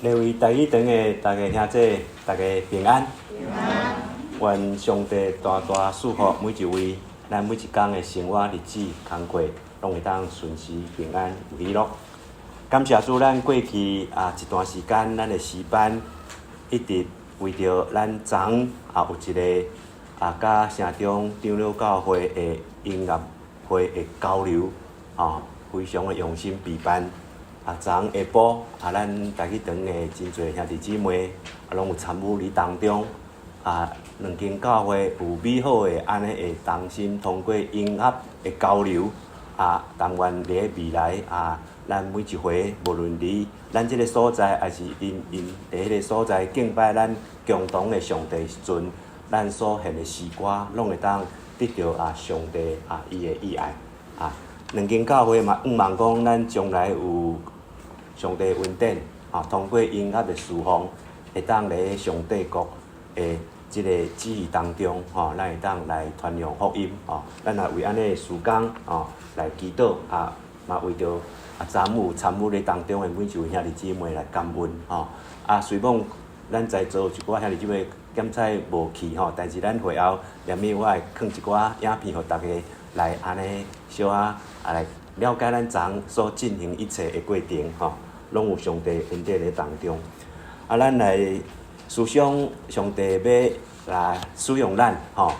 各位台語堂的大家兄姐，大家平安。願上帝大大賜福每一位，咱每一工的生活日子工課，攏會當順遂平安有喜樂。感謝主，咱過去啊一段時間，咱的詩班一直為著咱昨啊有一个啊，佮城中長老教會的音樂會的交流，啊，非常的用心備辦。啊，昨下晡啊，咱台語堂的真濟兄弟姊妹啊，攏有參與佇當中。啊，兩間教會有美好的按呢的同心通過音樂的交流。啊，但願佇咧未來啊，咱每一回無論佇咱這个所在，抑是𪜶𪜶佇彼个所在敬拜咱共同的上帝時陣，咱所獻的詩歌，攏會當得著啊上帝啊伊的喜愛。啊，兩間教會嘛，向望講咱將來有上帝恩典，啊，通過音樂的侍奉，會當佇上帝國的這个旨意當中，吼，咱會當來傳揚福音，吼，咱也為按呢事工，吼，來祈禱，啊，嘛為著啊參與參與咧當中的每一位兄弟姊妹來感恩，吼。啊，雖罔咱在座有一寡兄弟姊妹檢採無去吼，但是咱會後連面我會放一寡影片，予大家來按呢小可啊來了解咱昨所進行一切的過程，吼，攏有上帝恩典咧當中。啊，咱來思想上帝欲來使用咱，吼，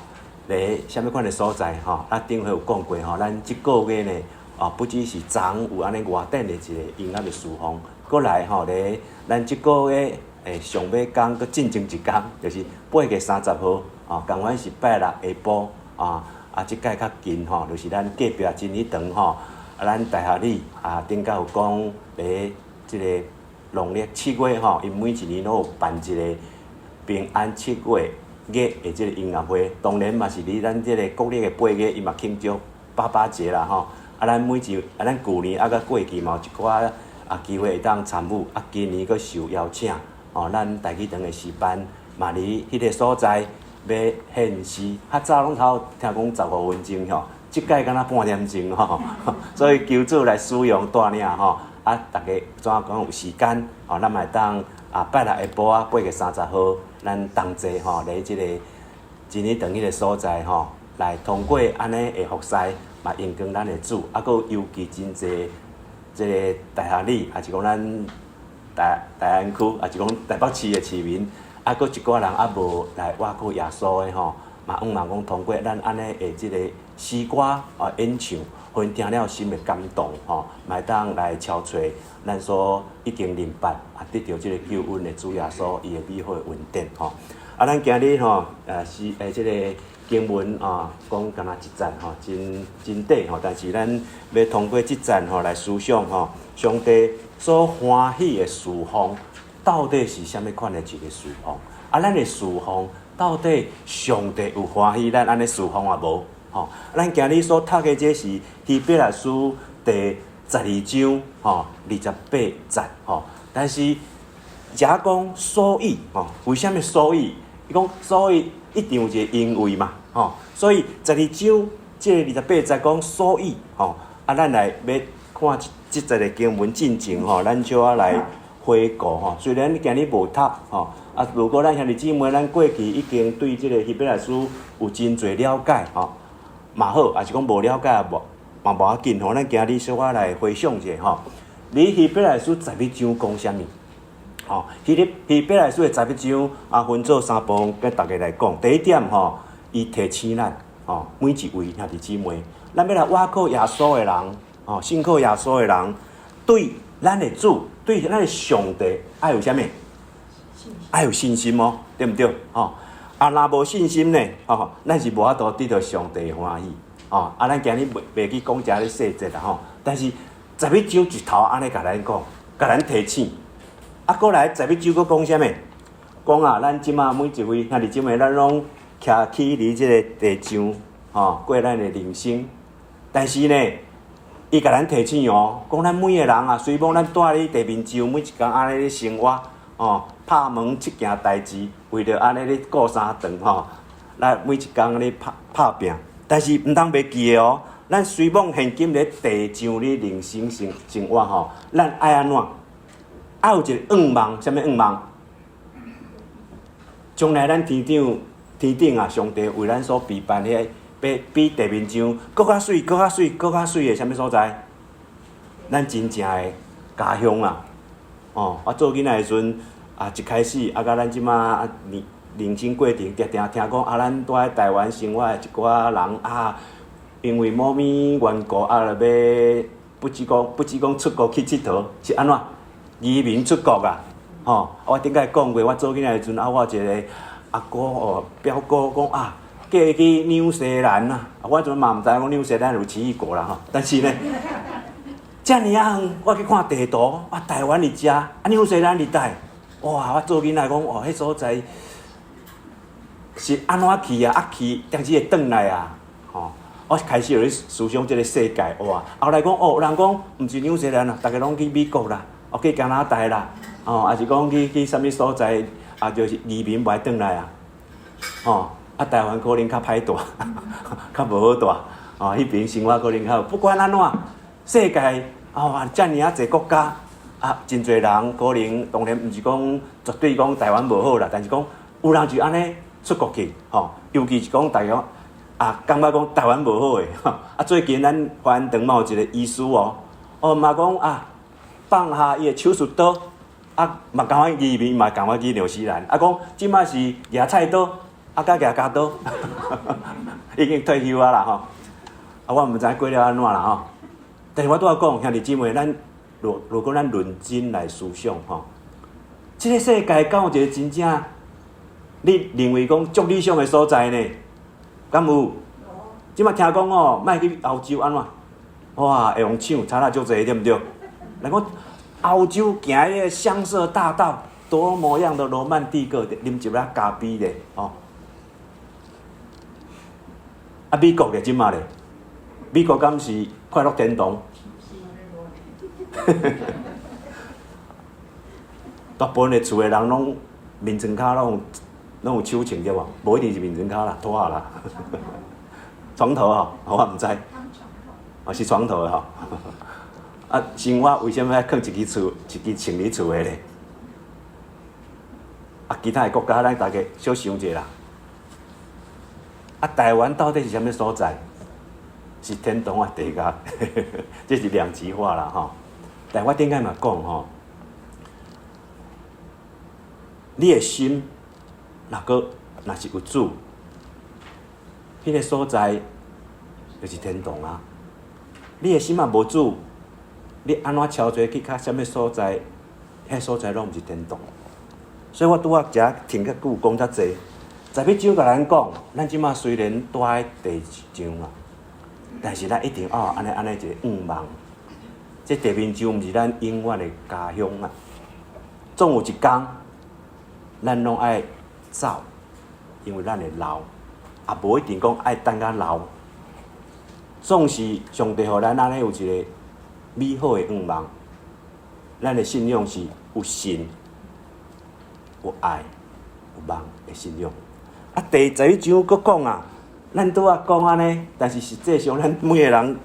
佇啥物款的所在，吼？啊，頂回有講過，吼，咱這個月呢，哦，不只是昨有按呢外展的一个音樂的侍奉，閣來吼，佇咱這個月的上尾工，閣進前一工，就是8月30號，哦，仝款是拜六下晡，啊，啊，這擺較近吼，就是咱隔壁真理堂吼，啊，咱大學里啊，頂擺有講佇這个農曆七月吼，𪜶每一年攏有辦一个平安七月月的這个音樂會，當然嘛是佇咱這个國曆的八月，伊嘛慶祝爸爸節啦吼。啊，咱每一啊，咱舊年啊，佮過去嘛有一寡啊機會會當參與，啊，今年閣受邀請，吼，咱台語堂的詩班嘛佇彼个所在欲獻詩，較早攏頭聽講15分鐘吼，這擺敢若半點鐘吼，所以求主來使用帶領吼。啊，大家怎講有時間，吼，咱嘛會當啊拜六下晡啊，8月30號，咱同齊吼，佇這个真理堂彼个所在吼，來通過按呢的服侍，嘛榮光咱的主，啊，閣尤其真濟這个大學里，抑是講咱大大安區，抑是講台北市的市民，啊，閣一寡人猶無來倚靠耶穌的吼，嘛向望講通過咱按呢的這个詩歌啊演唱，予𪜶聽了心會感動吼，嘛會當來敲揣咱所已經認捌啊，得著這个救恩的主耶穌伊的美好的恩典吼。啊，咱今日吼，是這个經文啊，講敢若一節吼，真真短吼，但是咱欲通過這節吼來思想吼，上帝所歡喜的侍奉到底是啥物款的一个侍奉？啊，咱的侍奉到底上帝有歡喜咱按呢侍奉抑無？吼，咱今日所讀的這是希伯來書第12章吼28節吼，但是遮講所以吼，為啥物所以？伊講所以一定有一个因為嘛，吼，所以十二章這个二十八節講所以吼，啊，咱來欲看這節的經文進前吼，咱小可來回顧吼。雖然今日無讀吼，啊，如果咱兄弟姊妹，咱過去已經對這个希伯來書有真濟了解吼。嘛好，抑是講無了解也無嘛無要緊吼。咱今日小可來回想一下吼。佇希伯來書十一章講啥物？吼，希伯來書的十一章啊，分做三部分，共大家來講。第一點吼，伊提醒咱吼，每一位兄弟姊妹，咱欲來倚靠耶穌的人，吼，信靠耶穌的人，對咱的主，對咱的上帝，愛有啥物？愛有信心哦，對毋對？吼。啊，若無信心呢？吼，咱是無法度得著上帝歡喜。吼，啊，咱今日袂袂去講遮咧細節啦吼。但是十一章一頭按呢共咱講，共咱提醒。啊，閣來十一章閣講啥物？講啊，咱這馬每一位兄弟姊妹，咱攏徛起佇這个地上，吼，過咱的人生。但是呢，伊共咱提醒哦，講咱每个人啊，雖罔咱蹛佇地面上，每一工按呢咧生活，哦，拍門七件代誌，為著按呢咧顧三頓吼，咱每一工咧拍拍拚，但是毋通袂記得哦，咱雖罔現今咧地上咧人生生生活吼，咱愛按怎？啊，有一个願望，啥物願望？將來咱天頂天頂啊，上帝為咱所備辦彼个比比地面上閣較媠、閣較媠、閣較媠的啥物所在？咱真正的家鄉啊！哦，我做囡仔的時陣啊，一開始啊，佮咱這馬啊人人生過程，定定聽講啊，咱住佇台灣生活的一寡人啊，因為某物緣故啊，就欲不只講不只講出國去𨑨迌，是按怎移民出國啊？吼，我頂擺講過，我做囡仔的時陣啊，我有一个阿哥哦，表哥講啊，叫伊去紐西蘭啊，我彼陣嘛毋知影講紐西蘭有奇異果啦吼，但是呢，遮爾仔遠，我去看地圖，啊，台灣佇遮，啊，紐西蘭佇佗，哇！我做囡仔講，哦，彼所在是按怎去啊？啊去，但是會轉來啊？吼！我開始有咧思想這个世界，哇！後來講，哦，有人講毋是紐西蘭啊，逐家攏去美國啦，哦，去加拿大啦，哦，抑是講去去啥物所在，啊，就是移民袂愛轉來啊，吼！啊，台灣可能較歹蹛，較無好蹛，哦，彼邊生活可能較好。不管按怎，世界。哦，遮爾仔濟國家啊，真濟人可能當然毋是講絕對講台灣無好啦，但是講有人就按呢出國去，吼，尤其是講台灣啊，感覺講台灣無好的，啊，最近咱華安堂嘛有一個醫師哦，哦嘛講啊，放下伊的手術刀，啊嘛共款移民嘛共款去紐西蘭，啊講這馬是舉菜刀，啊佮舉鉸刀，已經退休啊啦吼，啊我毋知過了按怎啦吼。但是我拄仔講，兄弟姊妹，咱如如果咱認真來思想吼，這个世界敢有一个真正你認為講足理想的所在呢？敢有？這馬聽講哦，莫去歐洲按怎？哇，會予搶，賊仔足濟，對毋對？人講歐洲行彼个香榭大道，多麼樣的羅曼蒂克，啉一粒咖啡咧，吼。啊，美國咧，這馬咧，美國敢是快樂天堂？大部分的厝的人攏眠床跤攏攏有手穿對無？無一定是眠床跤啦，拖仔啦，床頭吼，我毋知，哦是床頭的吼。啊，生活為啥物愛囥一支厝，一支穿佇厝的咧？啊，其他的國家咱大家小想一下啦。啊，台灣到底是啥物所在？是天堂抑地獄？這是兩極化啦吼。但我頂擺嘛講吼，你的心若閣若是有主，彼个所在就是天堂啊。你的心若無主，你按怎超濟去較啥物所在，彼所在攏毋是天堂。所以我拄仔遮停較久，講遮濟，十一章共咱講，咱這馬雖然蹛佇地上啊，但是咱一定愛按呢按呢一个願望。這地面上毋是咱永遠的家鄉啊！總有一工，咱攏愛走，因為咱會老，也無一定講愛等到老。總是上帝予咱按呢有一个美好的願望，咱的信仰是有信、有愛、有望的信仰。啊，第十一章閣講啊，咱拄仔講按呢，但是實際上咱每个人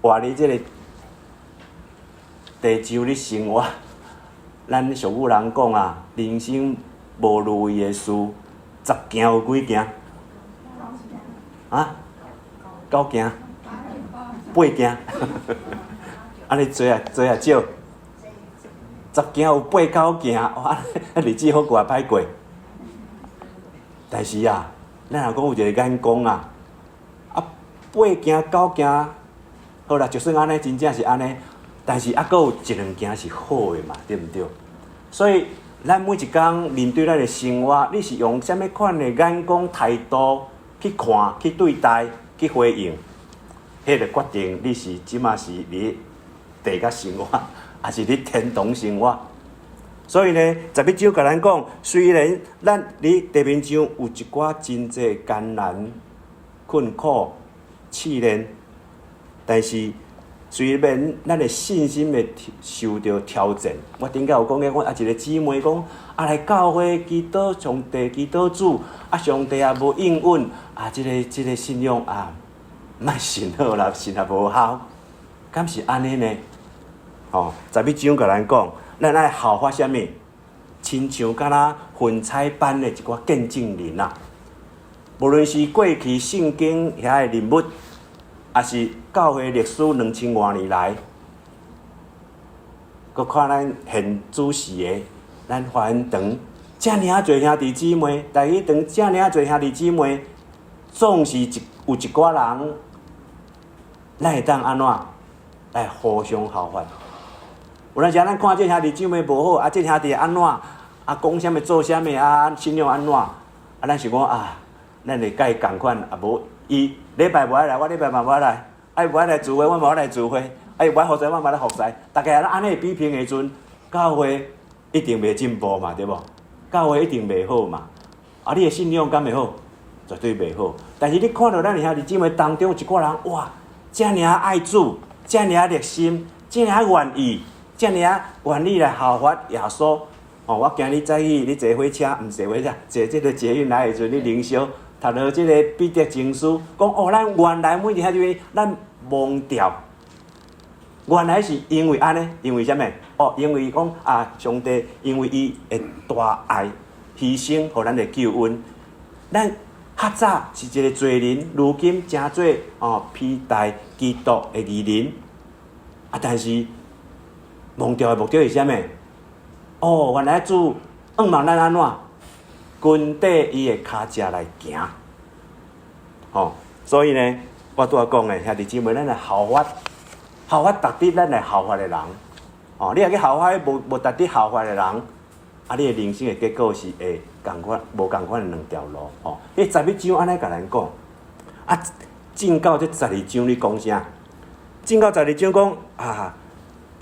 活佇這个地上咧生活，咱俗語人講啊，人生無如意的事，十件有幾件？啊？九件？八件？按呢濟啊濟抑少？十件有八九件，哇！日子好過抑歹過。但是啊，咱若講有一个眼光啊，啊八件九件，好啦，就算按呢，真正是按呢。但是猶閣有一兩件是好的嘛，對毋對？所以咱每一工面對咱的生活，你是用啥物款的眼光態度去看、去對待、去回應，彼个決定你是這馬是佇地獄生活，抑是佇天堂生活。所以呢，十一章共咱講，雖然咱佇地面上有一寡真濟艱難、困苦、試煉，但是雖然咱的信心會受著挑戰，我頂擺有講過，我啊一个姊妹講，啊來教會祈禱上帝，祈禱主，啊上帝也無應允，啊這个這个信仰啊，莫信好啦，信也無效，敢是按呢呢？吼，十一章共咱講，咱愛效法啥物？親像敢若雲彩般的一寡見證人啊！無論是過去聖經遐的人物，抑是教會歷史2000外年來，閣看咱現主時的，咱華恩堂遮爾仔濟兄弟姊妹，台語堂遮爾仔濟兄弟姊妹，總是一有一寡人，咱會當按怎來互相效法？有當時咱看這兄弟姊妹無好，啊，這兄弟按怎，啊，講啥物做啥物，啊，信仰按怎，啊，咱想講啊，咱會佮伊仝款，啊無伊禮拜無愛來，我禮拜嘛無愛來，啊伊無愛來聚會，我嘛無愛來聚會，啊伊無愛服侍，我嘛無愛服侍，逐家按呢比拼的時陣，教會一定袂進步嘛，對無？教會一定袂好嘛。啊，你的信仰敢會好？絕對袂好。但是你看著咱兄弟姊妹當中一寡人，哇，遮爾愛主，遮爾熱心，遮爾願意。遮爾願意來效法耶穌，哦！我今日早起你坐火車，毋是坐火車，坐這個捷運來的時陣，你靈修讀著這個彼得前書，講哦，咱原來每一下就是咱忘掉，原來是因為按呢，因為啥物？哦，因為講啊，上帝因為伊的大愛犧牲，予咱的救恩，咱較早是一個罪人，如今成做哦披戴基督的義人，啊，但是。忘掉的目的是啥物？哦，原來主向望咱按怎跟綴伊的跤跡來行，吼，所以呢，我拄仔講的兄弟姊妹，咱來效法，效法值得咱來效法的人。哦，你若去效法無值得效法的人，啊，你的人生的結果是會仝款無仝款的兩條路。吼，彼十一章按呢共咱講，啊，進到這十二章咧講啥？進到十二章講啊。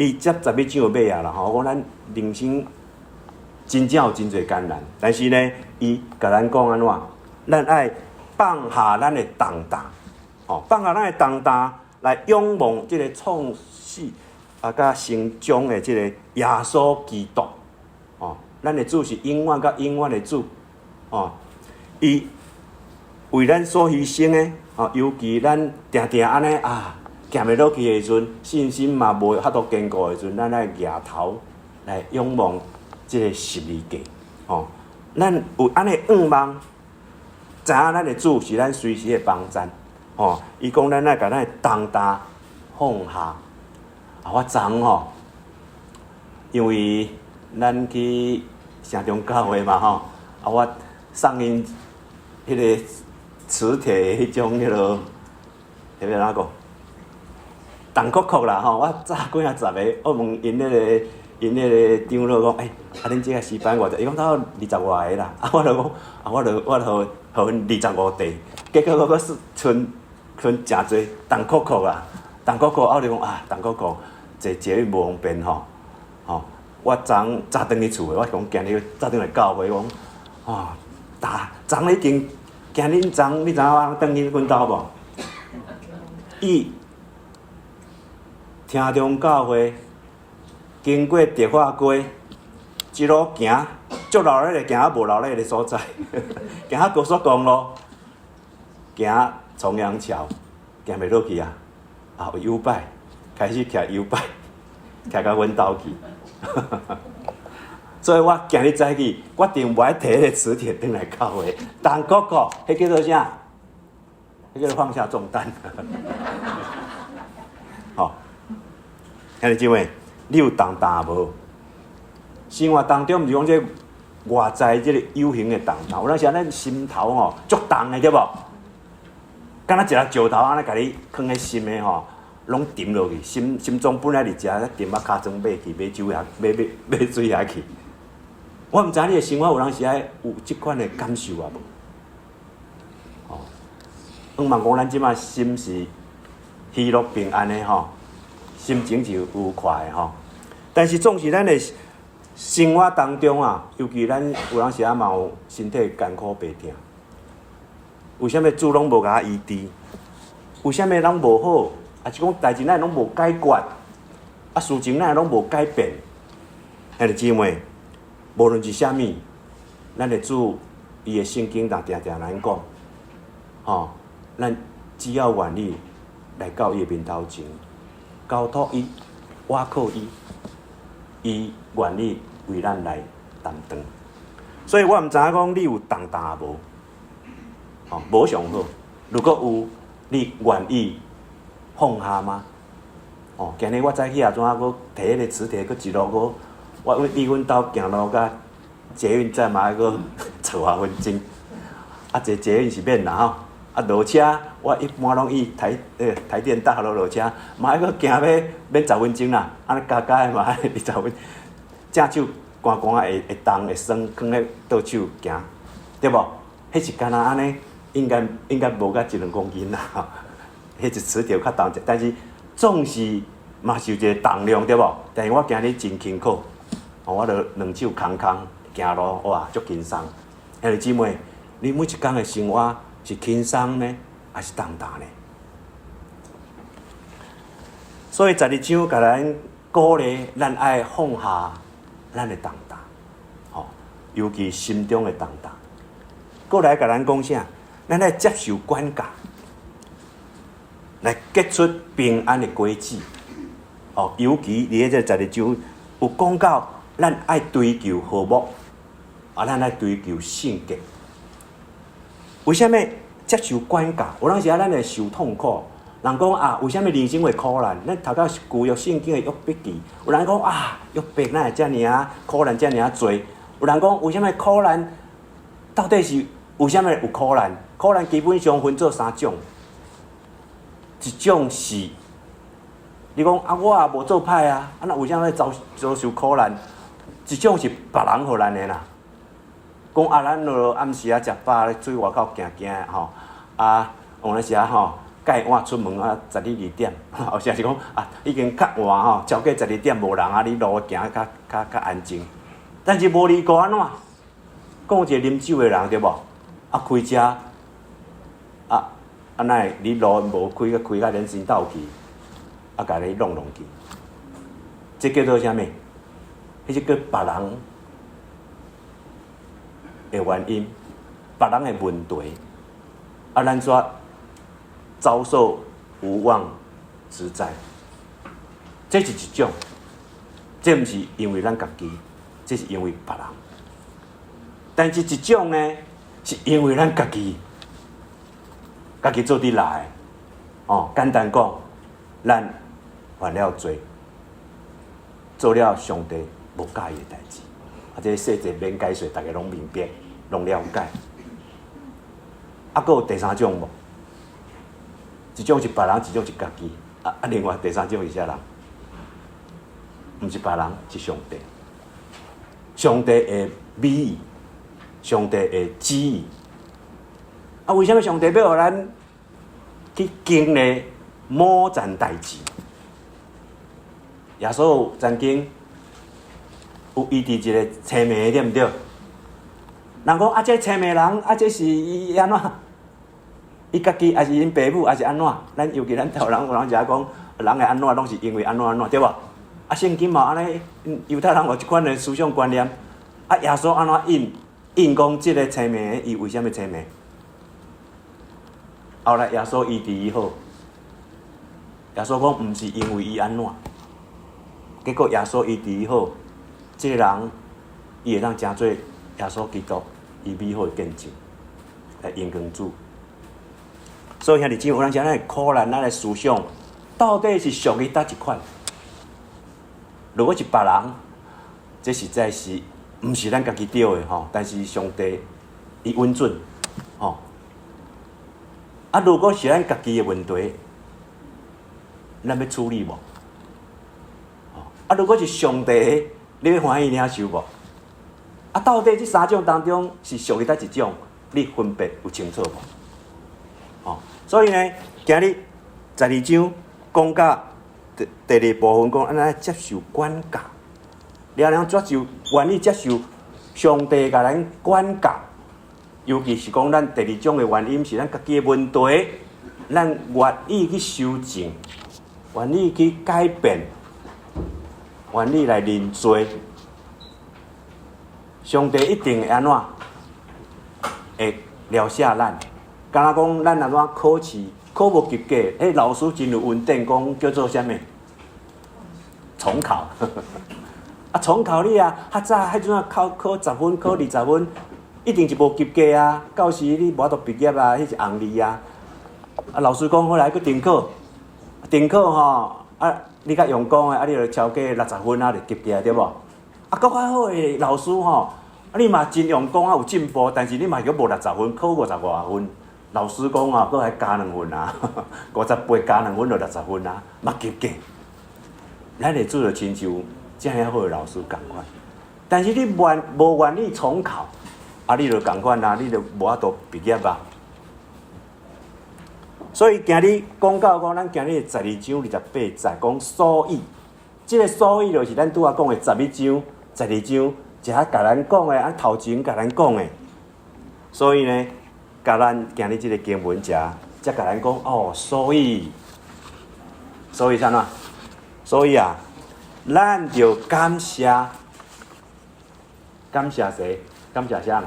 伊這十一章尾啊啦吼，我講咱人生真正有真濟艱難，但是呢，伊共咱講按怎？咱愛放下咱的重擔，吼，放下咱的重擔來仰望這個創始啊，佮成終的這個耶穌基督，哦，咱的主是永遠佮永遠的主，哦，伊為咱所犧牲的，哦，尤其咱定定按呢啊。行袂落去的時陣，信心嘛無法度堅固的時陣，咱愛舉頭來仰望這個十字架，吼，咱有按呢向望，知影咱的主是咱隨時的幫贊，吼。伊講咱愛共咱的重擔放下。啊，我昨昏吼，因為咱去城中教會嘛吼，啊，我送𪜶彼個磁鐵彼種彼落，彼個按怎講？重扣扣啦吼！我早幾仔十个，我問𪜶彼個長老講，欸，啊恁這個詩班偌濟？伊講差不多二十外个啦。啊，我就講，啊，我就予𪜶25塊，結果我閣是賰賰誠濟重扣扣啊，重扣扣，啊，我就講啊，重扣扣坐捷運無方便吼，吼，我昨昏早轉去厝的，我講今日早轉來教會，講，哦，昨昏已經今日昨昏你知影我轉去阮兜無？伊。汀中教會經過迪化街，一路行，足熱的行到無熱的所在，行到高速公路，行重陽橋，行袂落去啊！啊，有YouBike，開始騎YouBike，騎到阮兜去。所以我今日早起，決定無愛提彼個磁鐵轉來教會，重扣扣，彼叫做啥？彼叫做放下重擔。吼。兄弟姊妹，你有重擔無？生活當中，毋是講這外在這個有形的重擔，有當時咱心頭吼足重的對無？敢若一粒石頭按呢共你囥佇心的吼，攏沉落去，心心臟本來佇遮，沉啊尻川尾去，尾酒遐，尾尾尾水遐去。我毋知你的生活有當時愛有這款的感受啊無？吼，向望講咱這馬心是喜樂平安的吼。心情是愉快的吼，但是總是咱的生活當中啊，尤其咱有當時啊嘛有身體艱苦病痛，為啥物主攏無共我醫治？為啥物攏無好？抑是講代誌哪會攏無解決？啊，事情哪會攏無改變？兄弟姊妹，無論是啥物，咱的主伊的聖經若定定咱講，吼，咱只要願意來到伊的面頭前，交託伊，倚靠伊，伊伊願意為咱來擔當。所以我毋知影講你有重擔無？哦，無上好。如果有，你願意放下嗎？哦，今日我早起啊，怎啊閣提彼个磁鐵，閣一路閣，我阮佇阮兜行路甲捷運站嘛，愛閣十外分鐘。啊，坐捷運是免啦吼。啊，落車我一般攏以台電大樓落車，嘛愛閣行欲免十分鐘啦。按呢加加的嘛愛20分，正手寒寒會凍會酸，囥咧倒手行，對無？彼是敢若按呢，應該無甲一兩公斤啦。彼一磁鐵較重，但是總是嘛是有一個重量對無？但是我今日真輕巧，我著兩手空空行路，哇，足輕鬆。兄弟姊妹，你每一工的生活是輕鬆呢，還是重擔呢？所以十二章共咱鼓勵，咱愛放下咱的重擔，吼，尤其心中的重擔。過來共咱講啥？咱愛接受管教，來結出平安的果子。哦，尤其佇咧這十二章有講到，咱愛追求和睦，啊，咱愛追求聖潔。為啥物接受管教？有當時啊，咱會受痛苦。人講啊，為啥物人生會苦難？咱讀到舊約聖經的約伯記，有人講啊，約伯哪會遮爾仔苦難遮爾仔濟？有人講為啥物苦難？到底是為啥物有苦難？苦難基本上分做三種，一種是你講啊，我也無做歹啊，啊那為啥物遭受苦難？一種是別人予咱的啦。講啊，咱落暗時啊食飽咧，出外口行行吼，啊，有當時啊吼，蓋晚出門啊，十二二點，有時是講啊，已經較晚吼，超過十二點無人啊，你路行較較較安靜。但是無離過按怎？講一个啉酒的人對無？啊，開車，啊啊，哪會你路無開，開到人行道去，啊，共你弄弄去，這叫做啥物？彼這叫別人的原因，別人的問題，啊，咱煞遭受無妄之災，這是一種，這毋是因為咱家己，這是因為別人。但是一種呢，是因為咱家己，家己做佇來，哦，簡單講，咱犯了罪，做了上帝無佮意的代誌，啊，這個細節免解說，大家攏明白，攏了解。啊，閣有第三種無？一種是別人，一種是家己。啊啊，另外第三種是啥人？毋是別人，是上帝。上帝的美意，上帝的旨意。啊，為啥物上帝欲予咱去經歷某層代誌？耶穌曾經有醫治一個青盲，對毋對？人講啊，這青盲人啊，這是伊按怎？伊家己，還是𪜶爸母，還是按怎？咱尤其咱台灣人有人就愛講，人會按怎，攏是因為按怎按怎，對無？啊，聖經嘛按呢，猶太人有這款的思想觀念。啊，耶穌按怎應應講這個青盲，伊為啥物青盲？後來耶穌醫治伊好，耶穌講毋是因為伊按怎，結果耶穌醫治伊好，這個人伊會當成做耶穌基督伊美好的見證，來榮光主。所以兄弟姊妹，有當時咱的苦難，咱的思想，到底是屬於佗一款？如果是別人，這實在是毋是咱家己著的吼，但是上帝伊允准吼。啊，如果是咱家己的問題，咱欲處理無？啊，如果是上帝的，你欲歡喜領受無？啊，到底這三種當中是屬於佗一種？你分別有清楚無？哦，所以呢，今日十二章講到第二部分，講按怎接受管教，你按怎接受，願意接受上帝共咱管教，尤其是講咱第二種的原因是咱家己的問題，咱願意去修正，願意去改變，願意來認罪，上帝一定會按怎？會饒赦咱。敢若講咱按怎考試考無及格，彼老師真有恩典，講叫做啥物？重考。啊，重考你啊，較早彼陣啊考考十分，考20分，一定是無及格啊。到時你無法度畢業啊，彼是紅字啊。啊，老師講好來閣重考，重考吼，啊，你較用功的，啊，你就超過六十分啊，就及格對無？啊，閣較好的老師吼，啊，你嘛真用功啊，有進步，但是你嘛閣無六十分，考五十外分。老師講啊，閣愛加2分啊，58加2分就六十分啊，嘛及格。咱的主就親像遮爾好的老師仝款，但是你願無願意重考，啊，你就仝款啊，你就無法度畢業啊。所以今日講到講，咱今日12章28節講所以，這个所以就是咱拄仔講的十一章、十二章，一下共咱講的，啊頭前共咱講的。所以呢，共咱今日這个經文遮，才共咱講哦，所以，所以啥物？所以啊，咱著感謝，感謝誰？感謝啥？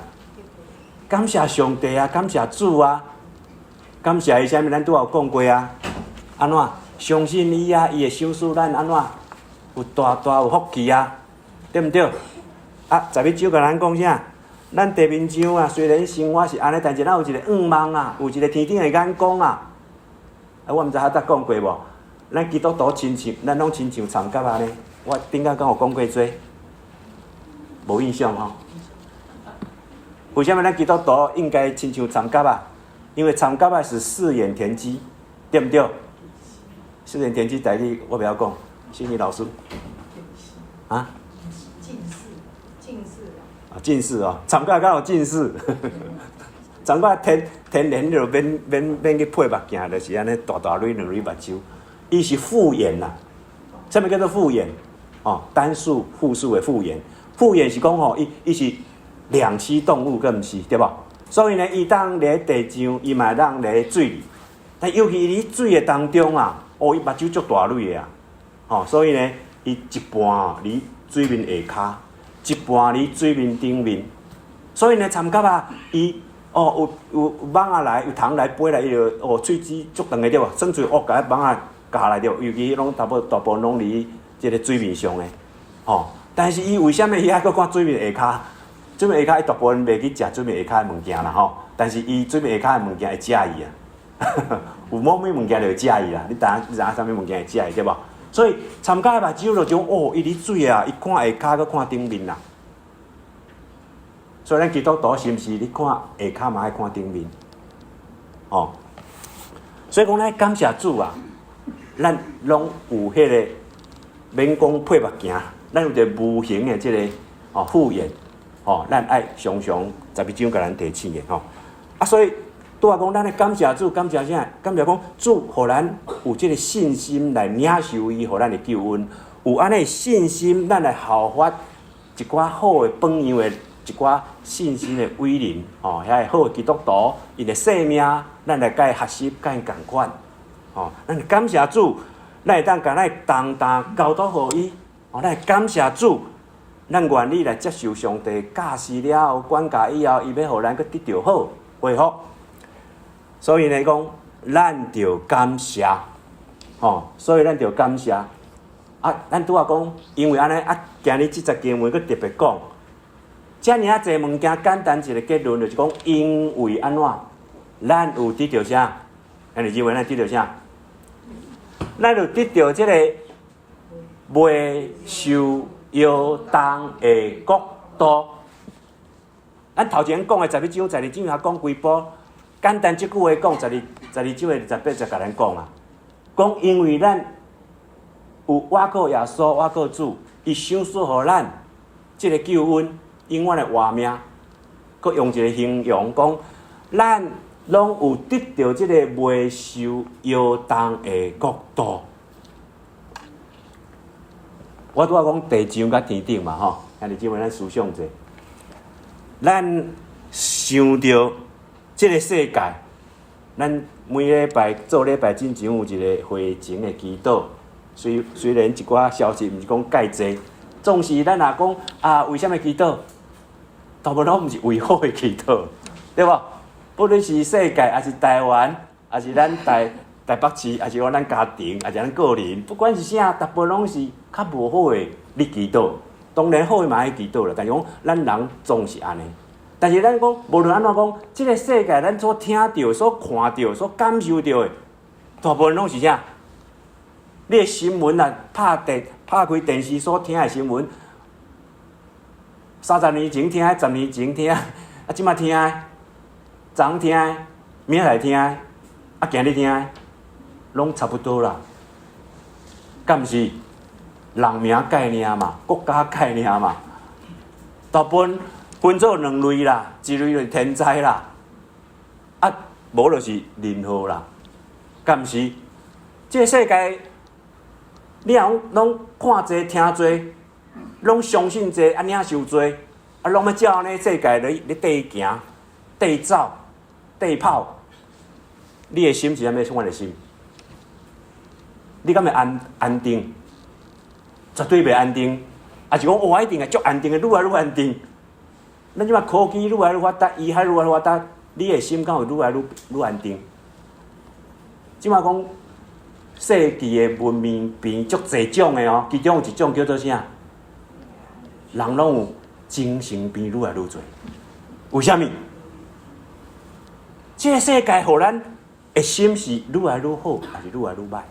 感謝上帝啊，感謝主啊，感謝伊啥物？咱拄仔有講過啊。按怎？相信伊啊，伊會賞賜咱按怎？有大大有福氣啊，對毋對？啊，十一章共咱講啥？咱地面上啊，雖然生活是按呢，但是咱有一個願望啊，有一個天頂的眼光啊。啊，我毋知彼搭講過無？咱基督徒親像，咱攏親像摻蛤按呢。我頂擺敢有講過這？無印象吼。為啥物咱基督徒應該親像摻蛤仔？因為摻蛤仔是四眼田雞，對毋對？四眼田雞台語我袂曉講，心理老師。啊？近視，近視啊，近視哦，摻蛤敢有近視？摻蛤天天然就免免免去配目鏡，就是按呢大大蕊兩蕊目睭。伊是複眼啦，啥物叫做複眼？哦，單數、複數的複眼。複眼是講吼，伊伊是兩棲動物，閣毋是對無？所以呢，伊當佇地上，伊嘛會當佇水裡。但尤其伊佇水的當中啊，哦，伊目睭足大蕊的啊，吼，所以呢，伊一半佇水面下跤，一半佇水面頂面。所以呢，摻蛤仔，伊哦有有蠓仔來，有蟲來飛來，伊就哦喙齒足長的對無？耍喙哦，共彼蠓仔咬來著，尤其攏大部大部分攏佇這个水面上的，吼。但是伊為啥物伊愛閣看水面下跤？水面下跤伊大部分袂去食水面下跤的物件啦吼。但是伊水面下跤的物件會食伊啊，有某物物件就會食伊啦。你知影你知影啥物物件會食伊對無？所以摻蛤的目睭就種哦，伊佇水啊，伊看下跤閣看頂面啦。所以咱基督徒是毋是你看下跤嘛愛看頂面？哦，所以講咱感謝主啊，咱攏有彼个免講配目鏡，咱有一个無形的這个哦複眼，哦，咱愛常常十一章共咱提醒的吼。啊，所以拄仔講，咱愛感謝主，感謝啥？感謝講主，予咱有這个信心來領受伊，予咱的救恩。有按呢信心，咱來效法一寡好的榜樣的一寡信心的偉人，吼，遐个好的基督徒，𪜶的生命，咱來共伊學習，共𪜶仝款，吼，咱感謝主，咱會當共咱的重擔交託予伊，吼，咱感謝主，咱願意來接受上帝教示了後、管教以後，伊欲予咱閣得著好回復。所以呢，講咱著感謝，吼，所以咱著感謝。啊，咱拄仔講，因為按呢啊，今日這節經文閣特別講，遮爾仔濟物件，簡單一个結論就是講，因為按怎，咱有得著啥？咱你認為咱得著啥？咱有得著這个袂受搖動的國度。咱頭前講的十一章、十二章還講幾步，簡單這句話講，12章的28節共咱講啊，講因為咱有倚靠耶穌、倚靠主，伊賞賜予咱這个救恩，永遠的活命。閣用一个形容講，咱攏有得著這个袂受搖動的國度。我拄仔講地上佮天頂嘛，吼，兄弟姊妹，咱思想者，咱想著這个世界，咱每禮拜做禮拜進前有一个會前的祈禱。雖雖然一寡消息毋是講蓋濟，總是咱若講啊，為啥物祈禱？大部分攏毋是為好的祈禱，對無？不論是世界，抑是台灣，抑是咱台台北市，抑是講咱家庭，抑是咱個人，不管是啥，大部分攏是較無好的咧祈禱。當然好的嘛愛祈禱啦，但是講咱人總是按呢。但是咱講無論按怎講，這個世界咱所聽著、所看著、所感受著的，大部分攏是啥？你的新聞啊，拍開電視所聽的新聞，30年前聽的，10年前聽的，啊，這馬聽的，昨昏聽的，明仔載聽的，啊，今日聽的，攏差不多啦。敢毋是？人名改爾嘛，國家改爾嘛，大部分分做兩類啦，一類就是天災啦，啊，無就是人禍啦，敢毋是？這個世界，你若講攏看濟聽濟，攏相信濟，啊，領受濟，啊，攏欲照按呢世界咧咧綴行、綴走、綴跑，你的心是啥物款的心？你敢會安定？絕對袂安定，抑是講我一定會足安定的，愈來愈安定。咱這馬科技愈來愈發達，醫學愈來愈發達，你的心敢會愈來愈安定？這馬講世紀的文明病足濟種的哦，其中有一種叫做啥？人攏有精神病愈來愈濟。為啥物？這個世界予咱的心是愈來愈好，抑是愈來愈䆀？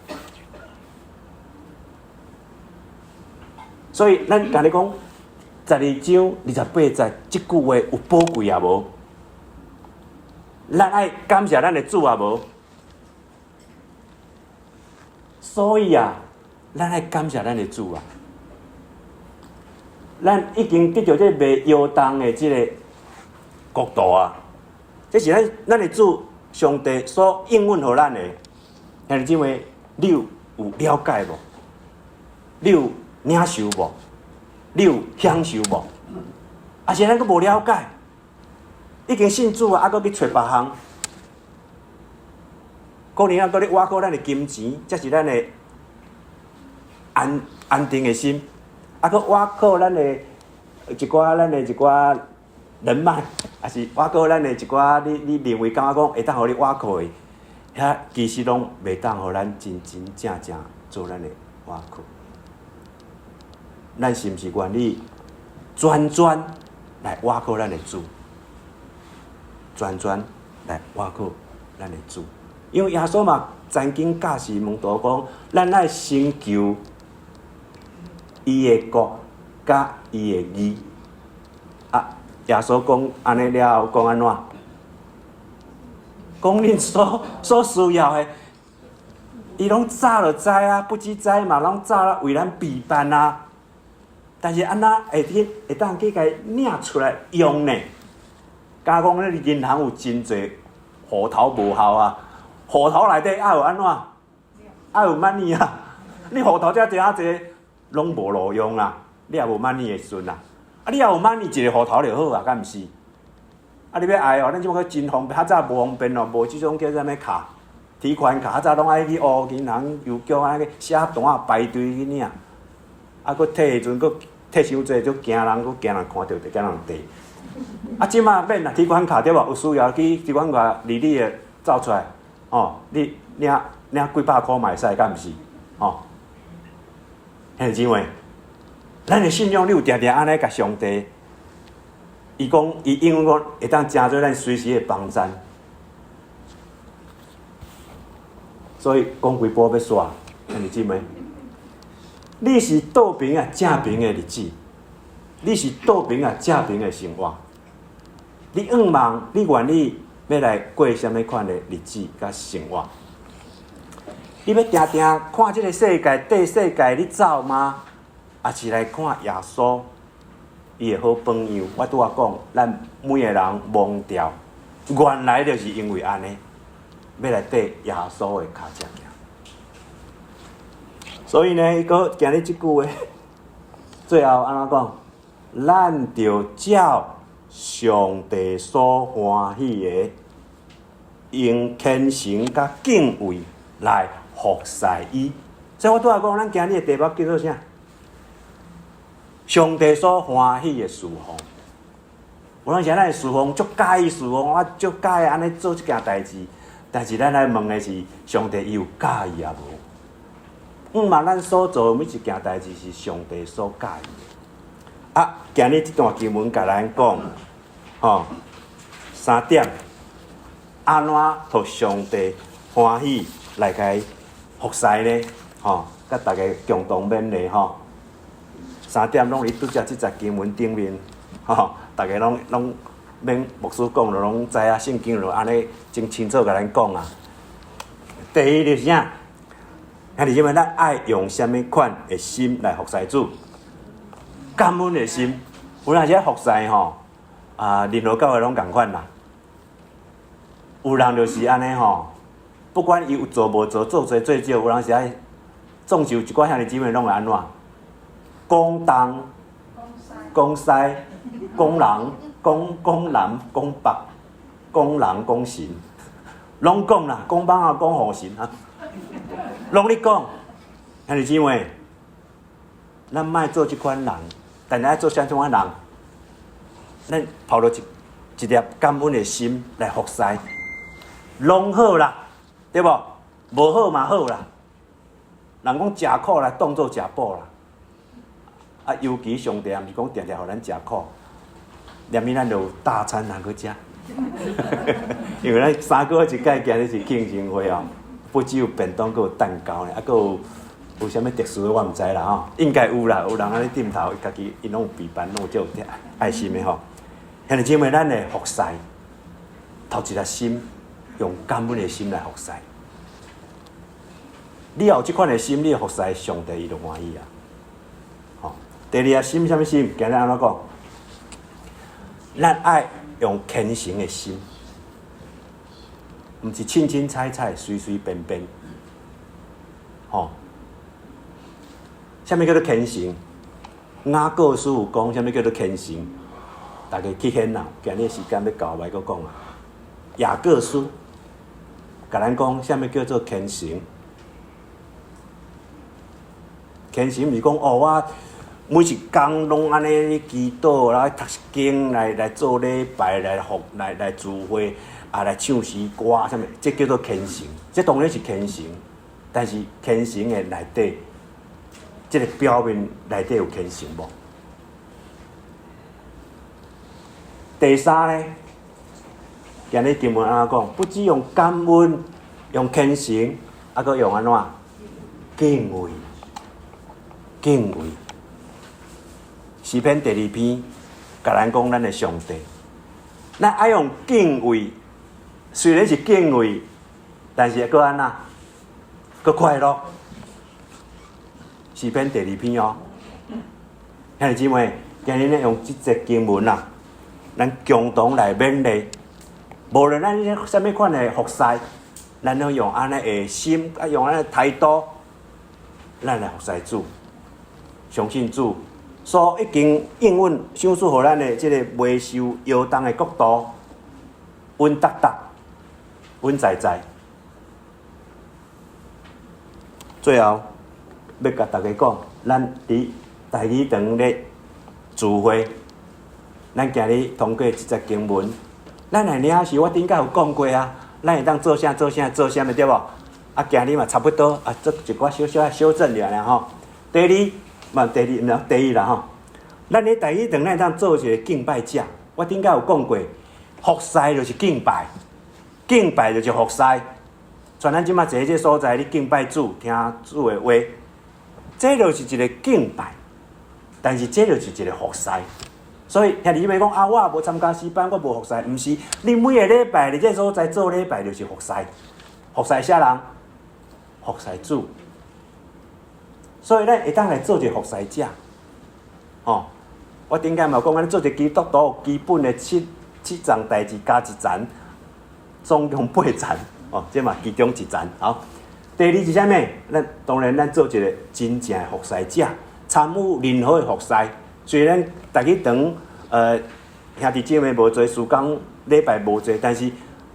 所以，咱共你講，12章28節這句話有寶貴也無？咱愛感謝咱的主也無？所以啊，咱愛感謝咱的主啊！咱已經得著這個袂搖動的這個國度啊！這是咱的主上帝所應允予咱的。兄弟姊妹，你有了解無？你有領受無？你有享受無？抑是咱閣無了解，已經信主啊，猶閣去揣別項，可能猶閣咧倚靠咱的金錢，才是咱的安定的心，猶閣倚靠咱的一寡人脈，抑是倚靠咱的一寡你認為感覺講會當予你倚靠的，遐其實攏袂當予咱真真正正做咱的倚靠。咱是毋是願意全全來倚靠咱的主？全全來倚靠咱的主，因為耶穌嘛曾經教示門徒講，咱愛先求伊的國佮伊的義。啊，耶穌講按呢了後，講按怎？講恁所需要的，伊攏早就知啊，不只知嘛，攏早為咱備辦啊。但是按怎會去會當去共領出來用呢？敢講你銀行有真濟戶頭無效啊，戶頭內底愛有按怎？愛有 money 啊！你戶頭遮濟啊濟，攏無路用啊！你也無 money 的時陣啊！啊，你也有 money 一个戶頭就好啊，敢毋是？啊，你欲愛哦，咱這馬閣真方便，較早無方便哦，無這種叫啥物卡，提款卡，較早攏愛去烏銀行郵局啊，去寫單仔排隊去領。啊，閣提的時陣，閣提傷濟，就驚人，閣驚人看著，就驚人提。啊，這馬免啦，提款卡對無？有需要去提款卡利率的走出來，哦，你領幾百箍嘛會使，敢毋是？哦，兄弟姊妹，咱的信仰，你有定定按呢共上帝，伊講伊應允講會當成做咱隨時的幫贊。所以講幾步欲煞，兄弟姊妹。你是倒爿抑正爿的日子，你是倒爿抑正爿的生活。你向望，你願意欲來過啥物款的日子佮生活？你欲定定看這个世界，綴世界咧走嗎？抑是來看耶穌伊的好榜樣？我拄仔講，咱每个人忘掉，原來就是因為按呢，欲來綴耶穌的跤跡行。所以呢，伊閣今日這句話，最後按怎講？咱著照上帝所歡喜的，用虔誠佮敬畏來服侍伊。所以我拄仔講，咱今日的題目叫做啥？上帝所歡喜的事奉。有當時咱的事奉足佮意事奉，我足佮意按呢做這件代誌。但是咱愛問的是，上帝伊有佮意抑無？毋嘛，咱所做的每一件代誌是上帝所佮意的。啊，今日這段經文共咱講，吼，三點，按怎予上帝歡喜來共服侍呢？吼，佮大家共同勉勵吼。三點攏佇拄才這節經文頂面，吼，大家攏攏免牧師講，就攏知影聖經就按呢真清楚共咱講啊。第一就是啥？兄弟姊妹，咱愛用啥物款的心來服侍主？感恩的心。有陣時服侍吼，啊，任何教會攏仝款啦。有人就是按呢吼，不管伊有做無做，做濟做少，有人是愛總是有一寡兄弟姊妹攏會按怎？講東，講西，講人，講講南，講北，講人講神，攏講啦，講蠓仔，講雨神啊，攏咧講。兄弟姊妹，咱莫做這款人，但是愛做啥種款人？咱抱著一一粒感恩的心來服侍，攏好啦，對無？無好嘛好啦。人講食苦來當做食補啦。啊，尤其上帝也毋是講定定予咱食苦，連物咱就有大餐通去食。因為咱三個月一擺今日是慶生會哦，不只有便當，閣有蛋糕呢，啊，閣有有啥物特殊的我毋知啦吼，應該有啦，有人按呢點頭，家己𪜶攏有備辦，攏有這有愛心的吼。兄弟姊妹，咱的服侍，頭一粒心，用感恩的心來服侍。你有這款的心，你服侍上帝，伊就歡喜啊。吼，第二個心啥物心？今日按怎講？咱愛用虔誠的心，毋是凊凊彩彩、隨隨便便。吼，啥物叫做虔誠？雅各書有講啥物叫做虔誠？大家去掀啦，今日時間欲到，袂閣講啊。雅各書共咱講啥物叫做虔誠？虔誠毋是講哦，我每一工攏按呢祈禱，來讀經，來來做禮拜，來服來來聚會，啊來唱詩歌，啥物？這叫做虔誠。這當然是虔誠，但是虔誠的內底，這個表面內底有虔誠無？第三呢，今日經文按怎講？不只用感恩，用虔誠，啊，閣用按怎？敬畏，敬畏。詩篇第二篇，共咱講咱的上帝，咱愛用敬畏，雖然是敬畏，但是閣按怎？閣快樂。詩篇第二篇哦，兄弟姊妹，今日呢用這節經文啊，咱共同來勉勵，無論咱啥物款的服侍，咱攏用按呢的心，啊用按呢態度，咱來服侍主，相信主，所已經應允賞賜予咱的這個袂受搖動的國度，穩當當，穩在在。最後欲共大家講，咱佇台語堂咧聚會。咱今日通過這節經文，咱來領受。我頂擺有講過啊，咱會當做啥做啥做啥物對無？啊，今日嘛差不多啊，做一寡小小的修正爾爾吼。第二，嘛第二，毋是第一啦吼。咱佇台語堂，咱會當做一個敬拜者。我頂擺有講過，服侍就是敬拜，敬拜就是服侍。像咱這馬坐佇這所在，你敬拜主，聽主的話，這就是一個敬拜。但是這就是一個服侍。所以兄弟姊妹講啊，我也無參加詩班，我無服侍，毋是。你每個禮拜佇這所在做禮拜，就是服侍，服侍啥人？服侍主。所以咱會當來做一個服侍者。吼，我頂擺嘛有講，咱做一個基督徒基本的七七層代誌加一層，總共八層。哦，這嘛其中一層。好，第二是啥物？咱當然咱做一個真正的服侍者，參與任何的服侍。雖然台語堂，兄弟姊妹無濟，事工禮拜無濟，但是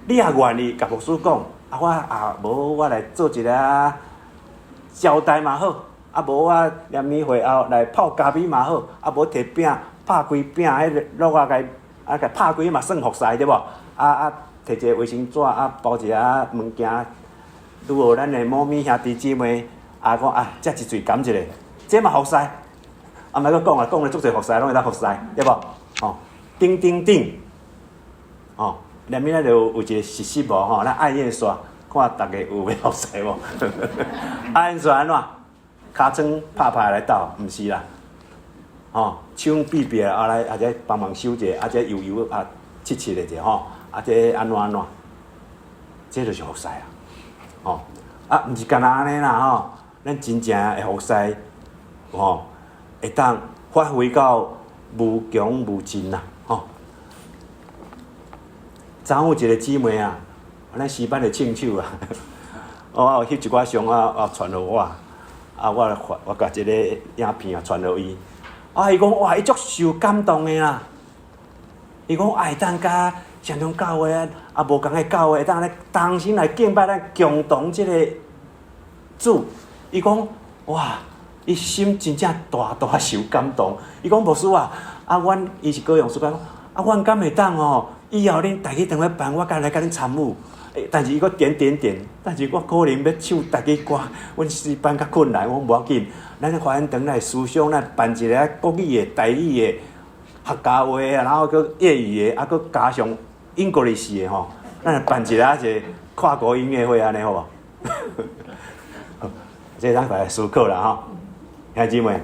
你也願意共牧師講，啊，我啊無我來做一下招待嘛好，啊無我連暝會後來泡咖啡嘛好，啊無提餅拍開餅，彼个橐仔共啊共拍開嘛算服侍對無？啊啊提一个衛生紙啊包一下物件，拄好咱的某咪兄弟姊妹啊講啊，食一喙含一下，這嘛服侍。啊，莫閣講啊，講咧足濟服侍，攏會當服侍，對無？吼，頂頂頂，吼，內面咱就有一個實習無吼，咱按印刷，看逐家有欲服侍無？按印刷按怎？尻川拍拍來鬥，毋是啦，吼，手閉閉啊來，或者幫忙收者，啊這油油啊，拭拭的者吼，啊這按怎按怎？這就是服侍啊，吼，啊，毋是干焦按呢啦吼，咱真正的服侍，吼，會當發揮到無窮無盡啦，吼。昨昏有一個姊妹啊，咱詩班的唱手啊，我有翕一寡相啊，啊傳予我，啊我發我共這个影片啊傳予伊，啊伊講哇，伊足受感動的啦，伊講會當佮雙中教會啊，啊無仝的教會會當咧同心來敬拜咱共同這个主，伊講哇，伊心真正大大受感動。伊講牧師啊，啊阮伊是高雄師講，啊阮敢會當吼？以後恁台語堂欲辦，我敢來共恁參與。但是伊閣點點點，但是我可能欲唱台語歌，阮詩班較困難。我講無要緊，咱華嚴堂來思想，咱辦一个國語的、台語的、客家話的，然後閣粵語的，啊閣加上 English 的吼，咱來辦一個跨國音樂會按呢好無？這咱來思考啦吼，兄弟姊妹，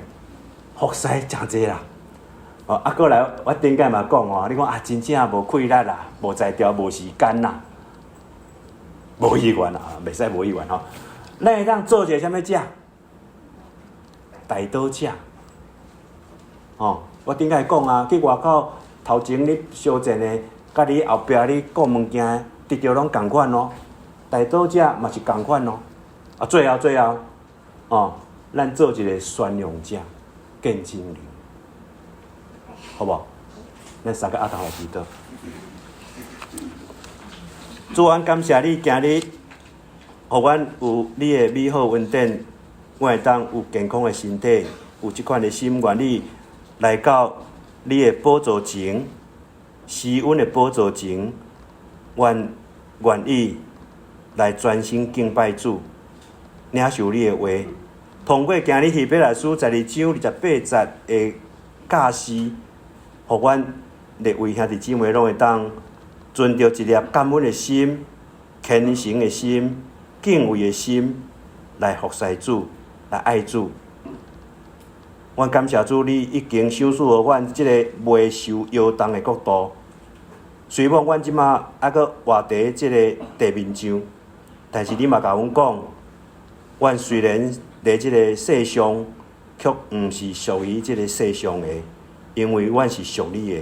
服侍誠濟啦。哦，啊，閣來，我頂擺嘛講吼，你講啊，真正無氣力啦，無才調，無時間啦，無意願啦，袂使無意願吼。咱會當做一個啥物者？代禱者。吼，我頂擺講啊，去外口頭前咧相戰的，佮你後壁咧顧物件，得著攏仝款哦。代禱者嘛是仝款哦。啊，最後最後，哦，咱做一個宣揚者、見證人，好無？咱三個阿頭來祈禱。主，阮感謝你，今日予阮有你的美好恩典，阮會當有健康的身體，有這款的心願意來到你的寶座前，施恩的寶座前，阮願意來專心敬拜主，領受你的話。通過今日希伯來書12章28節的教示，予阮列位兄弟姊妹攏會當存著一粒感恩的心、虔誠的心、敬畏的心來服侍主、來愛主。阮感謝主，你已經賞賜予阮這個袂受搖動的國度。雖罔阮這馬猶閣活佇這个地面上，但是你嘛共阮講，阮雖然佇這个世上，卻毋是屬於這个世上的，因為阮是屬你的。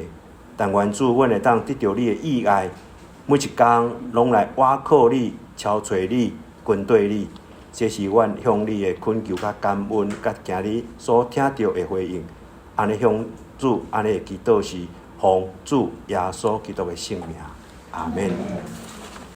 但願主，阮會當得著你的意愛，每一工攏來倚靠你、朝揣你、跟綴你。這是阮向你的懇求佮感恩，佮今日所聽著的回應。按呢向主，按呢的祈禱是奉主耶穌基督的聖名，阿們。